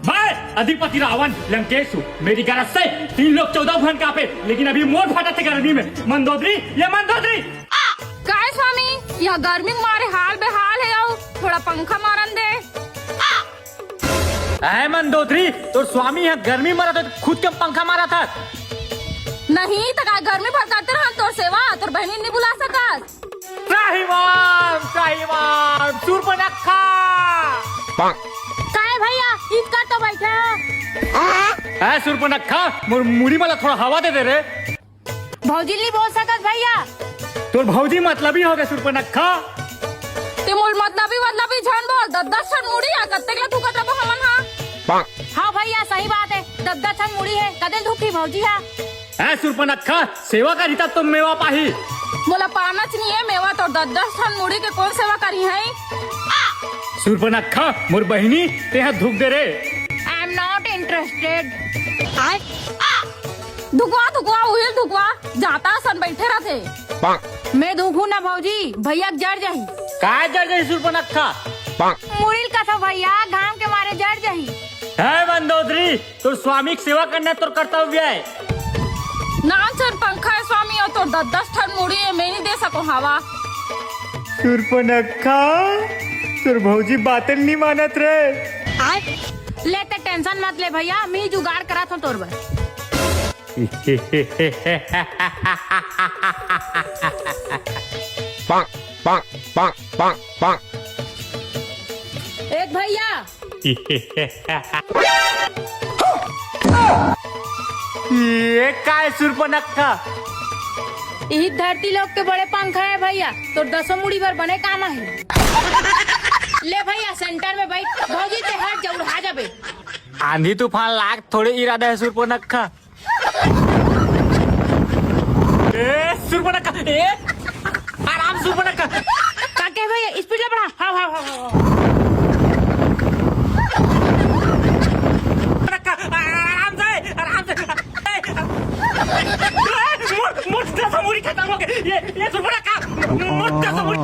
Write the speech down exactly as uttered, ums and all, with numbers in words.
मैं अधिपति रावण लंकेश हूँ। मेरी गरज से तीन लोक चौदह भुवन कांपे, लेकिन अभी मोर फाटत हे गर्मी में। मंदोदरी, ये मंदोदरी। काय स्वामी, यह गर्मी के मारे हाल बेहाल हे, अउ थोड़ा पंखा मारन दे। अहे मंदोदरी, तोर स्वामी ह गर्मी मरत हे, खुद के पंखा मारत हस। नहीं त काय गर्मी भर करते रहन तोर सेवा, तोर बहिनी नहीं बुला सकस। त्राहिमाम, त्राहिमाम, सूर्पनखा। काय भैया, इत कर तो बैठा। ए सूर्पनखा, मोर मुड़ी मला थोड़ा हवा दे दे रे। भौजी ली बोल सकत भैया। तोर भौजी मतलबी हो गे सूर्पनखा। ते मोर मतलबी, मतलबी झन बोल, दस दस ठन मुड़ी आ, कत्ते के थूकत रबो हमन हा। हाँ भैया, सही बात हे, दस दस ठन मुड़ी हे, कते ल थूकही भौजी हा। हैं सूर्पनखा, सेवा करही तब तो मेवा पाही। मोला पाना चाहिए मेवा, तो दस दस ठन मुड़ी के कौन सेवा करही है? सूर्पनखा, मोर बहिनी, तेहा धुक दे रे। I am not interested। धुकवा, धुकवा, उहिल धुकवा, जाता असन बैठे रथे। मैं धुकू ना भौजी, भैया के जर जाही। काय जर जाही सूर्पनखा? मुड़िल कथो भैया, घाम के मारे जर जाही। है मंदोदरी, तोर स्वामी के सेवा करना तोर कर्तव्य हे। नान सन पंखा हे स्वामी, अउ तोर दस दस ठन मुड़ी हे, मैं नहीं दे सको हवा। सूर्पनखा, तोर भौजी बातन नहीं मानत रे। ले ते tension मत ले भैया, मैं जुगाड़ करत हूँ तोर बर। पाक, पाक, पाक, पाक, पाक। एक भैया, ये काय सूर्पनखा? इही धरती लोक के बड़े पंखा हे भैया, तोर दसों मुड़ी बर बने काम आहे। ले भैया, center में बैठ, भौजी ते हट जा, उड़हा जाबे। आंधी तूफान लाग थोड़े इरादा हे सूर्पनखा। ए, सूर्पनखा, ए, आराम सूर्पनखा। का कहे भैया, speed ला बढ़ा। हाँ, हाँ, हाँ, हाँ। सूर्पनखा, आराम से, आराम से। ए, मोर, मोर दसों मुड़ी खत्म हो गे। ये, ये सूर्पनखा, मोर दसों मुड़ी।